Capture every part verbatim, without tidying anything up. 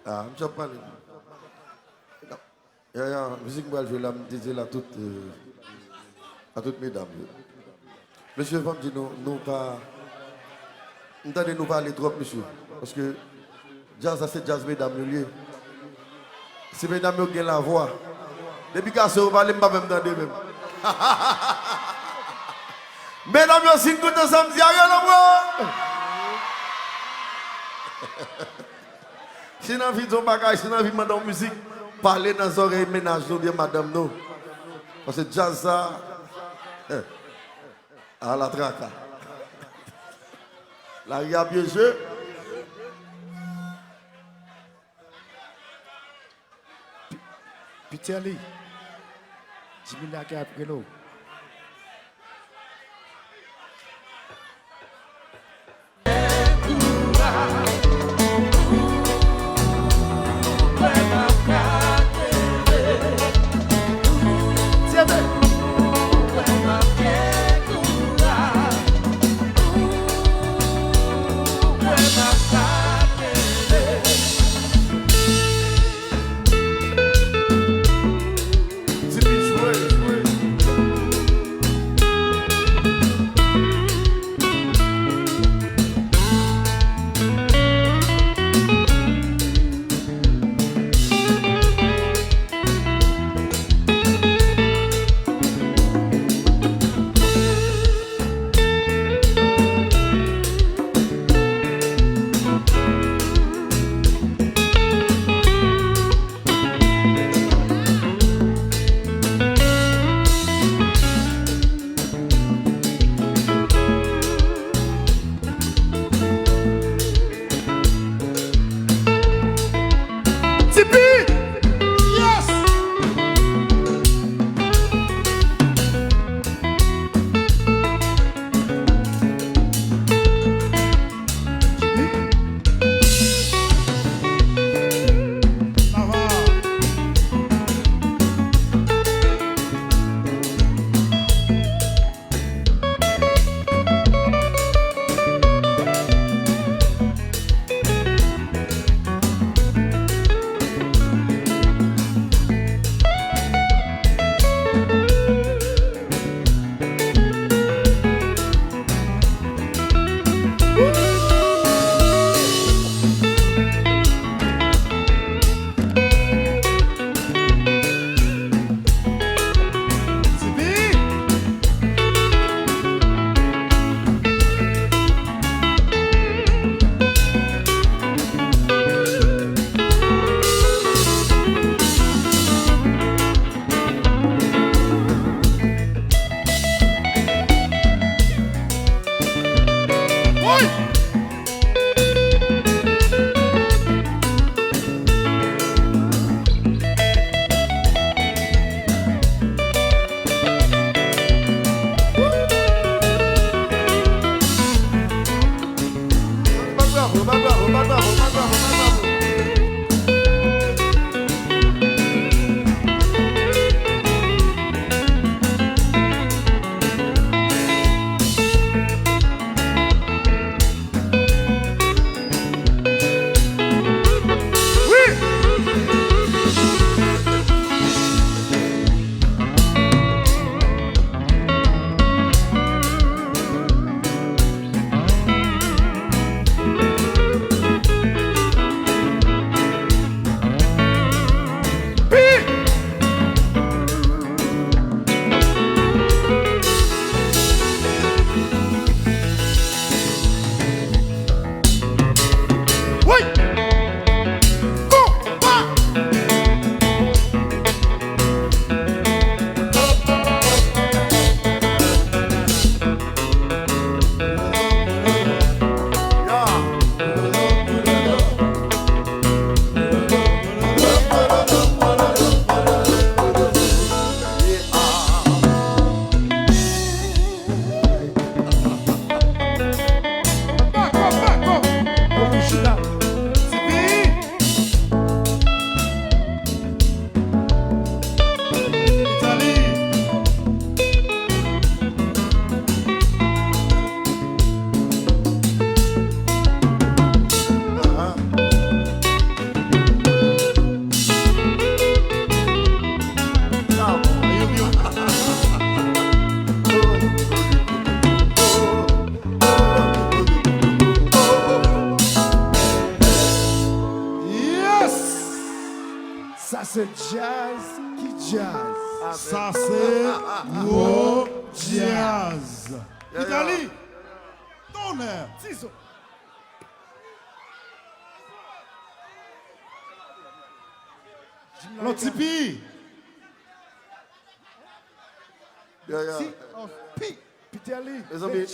Ah, m t ap pale. Ya, ya, mizik m pral jwe la, m dedye l a tout, euh, a tout medam yo. Mesye, fò m di nou, nou pa, m tande nou pale twòp, mesye. Paske djaz la, se djaz medam yo l ye. Se medam yo k gen lavwa. Depi gason yo pale, m pa menm tande menm. Medam yo, si n kontan sa m di a, rele mwen. Si n anvi di yon bagay, si n anvi mande yon mizik, pale nan zòrèy mennaj nou oubyen madanm nou. Paske djaz sa, ala traka. Lari a pyeje. Pi-, Pitelly, Jimmy Lake ap rele w. Tipi! Yes! Bat bravo, bat bravo, bat bravo, bat bravo, bat bravo. Se djaz ki djaz. Sa se gwo djaz. Itali. Tonè. Tizo. Lòt tipi. Ya, ya. Pitelli. Mezanmi,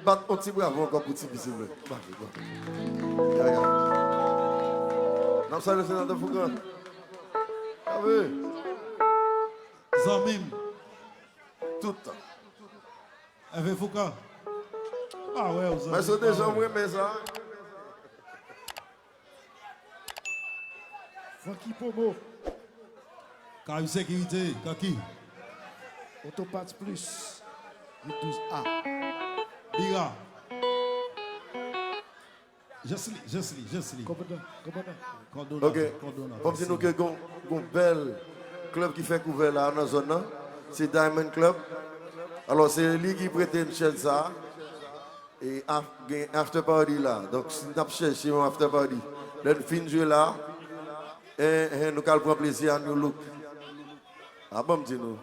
bat yon ti bravo ankò pou Tipi, silvouplè. Bravo, bravo. Ya, ya. N ap salye Senatè Foukan. Bravo. Zanmi m. Tout tan. Ève Foukan. Ah, wè, ou zanmi. Mwen se deja mwen renmen sa. Francky Pomo. Kay Sekirite, Kanki. Autopatch Plus, uit douz A. Bira. Jesli, Jesli, Jesli. Komandan, komandan. Kòdonat, Ok. Kòdonat. Fò m di nou ke gon, gon bèl klèb ki fèk ouvè la nan zòn nan. Se Diamond Club. Alò, se li ki prete n chèz sa. E af, gen after party la. Donk, si n ap chèche yon after party, lè n fin jwe la, en, en, nou kal pran plezi a New Look. A bon, m di nou.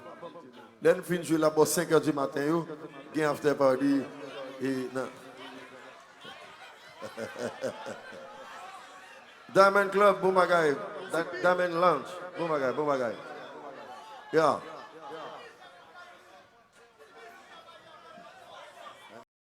Lè n fin jwe la bò senkè di maten yo, gen after party. E nan. Diamond Club, bon bagay. Di- Diamond Lounge, bon bagay, bon bagay. Ya.